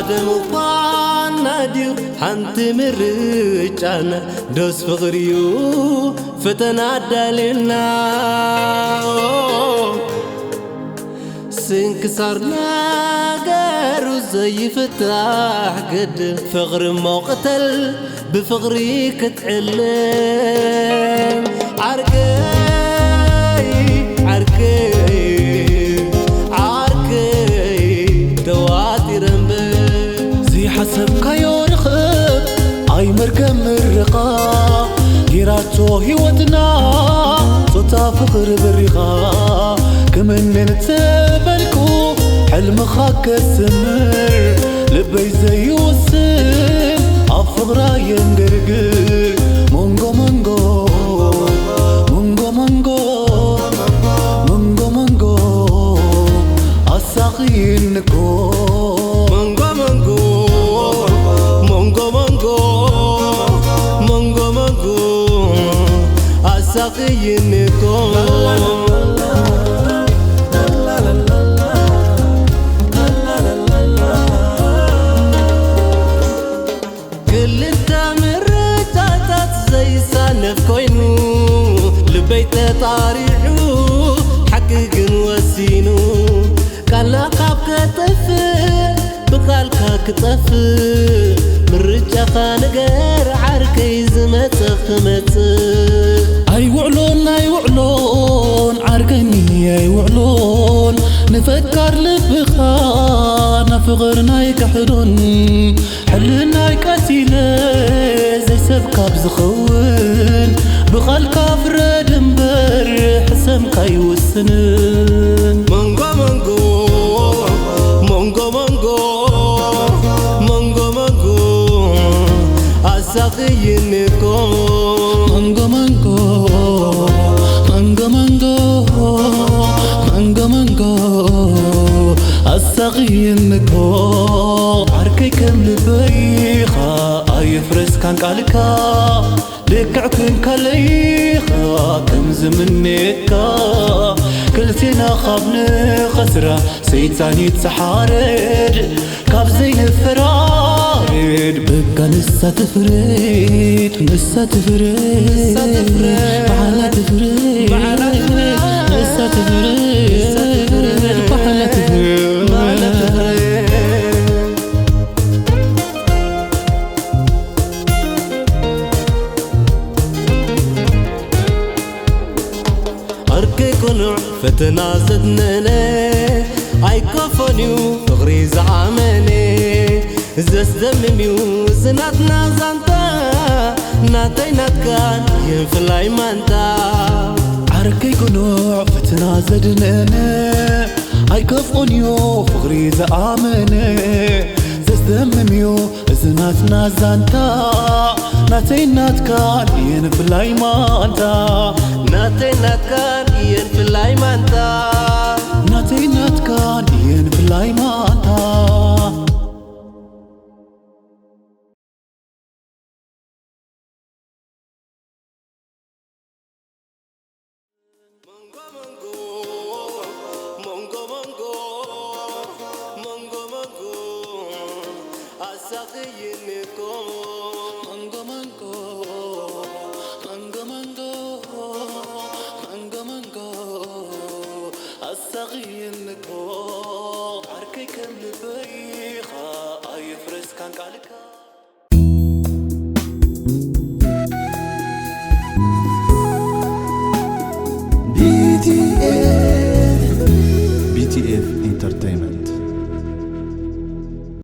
ሓደ ምዃንና ድዩ ሓንቲ ምርጫና? ዶስ ፍቕሪዩ ፈተና ኣዳልዩና? ስንክሳር ነገሩ ዘይፍታሕ ገድል፣ ፍቕሪ እሞ ቅተል ብፍቕሪ ክትዕልም። ዓርከይ፣ ዓርከይ፣ ዓርከይ፣ ተዋጢረ እምበር። ዘይሓሰብካዮ ርኽብ ኣይመርገም ምርቓ፣ ጌራቶ ህይወትና ጾታ ፍቕሪ በሪኻ። ክምንን ተበልኩ ሕልምኻ ከስምር፣ ልበይ ዘይውስን ኣብ ፍቕራ የንገርግር። መንጎ መንጎ፣ መንጎ መንጎ፣ መንጎ መንጎ ኣሳቕይኒ እኮ። መንጎ መንጎ፣ መንጎ መንጎ፣ መንጎ መንጎ ኣሳቕይኒ እኮ። ክልተ ምርጫታት ዘይሳነፍ ኮይኑ፣ ልበይ ተጣሪዑ ሓቂ ግን ወሲኑ። ቃልና ካብ ከጠፍእ ብቃልካ ክጠፍእ፣ ምርጫኻ ንገር ዓርከይ፣ ዝመጸ ክመጽእ። ኣይውዕሎን ኣይውዕሎን ዓርከኒ ኣይውዕሎን፣ ንፈቃር ልብኻ ናብ ፍቕር ናይ ክሕዶን። ሕልናይ ቀቲለ ዘይሰብ ካብ ዝኸውን፣ ብቓልካ ፍረድ እምበር ሕሰምካ ኣይውስንን። መንጎ መንጎ፣ መንጎ መንጎ፣ መንጎ መንጎ ኣሳቕይኒ እኮ። መንጎ መንጎ፣ መንጎ መንጎ፣ መንጎ መንጎ ኣሳቕይኒ እኮ። ዓርከይ ከም ልበይኻ ኣየፍረስካን ቃልካ፣ ልክዕ ክንከለይኻ ከም ዝምነየካ። ክልቴና ካብ ንኸስራ ሰይጣን ይተሓረድ፣ ካብ ዘይንፈራረድ። በቃ ንሳ ትፍረድ፣ ንሳ ትፍረድ፣ ንሳ ትፍረድ፣ ባዕላ ትፍረድ፣ ባዕላ ትፍረድ፣ ንሳ ትፍረድ፣ ንሳ ትፍረድ፣ ባዕላ ትፍረድ፣ ባዕላ ትፍረድ። ዓርከይ ቅኑዕ ፈተና ዘድነነ ኣይከፎን እዩ ፍቕሪ ዝኣመነ። ዘስደምም እዩ እዚ ናትና ዛንታ፣ ናተይ ናትካን የፍላይ ማንታ። ዓርከይ ቅኑዕ ፈተና ዘድነነ ኣይከፍኦን እዩ ፍቕሪ ዝኣመነ። ዘስደምም እዩ እዚ ናትና ዛንታ፣ ናተይ ናትካን እየን ፍላይ ማንታ። ናተይ ናትካን እየን ፍላይ ማንታ። ናተይ ናትካን እየን ፍላይ ማንታ። መንጎ መንጎ፣ መንጎ መንጎ፣ መንጎ መንጎ ኣሳቕይኒ እኮ። መንጎ መንጎ፣ መንጎ መንጎ፣ መንጎ መንጎ ኣሳቕይኒ እኮ። ዓርከይ ከም ልበይ ኢኻ ኣየፍረስካን ቃልካ።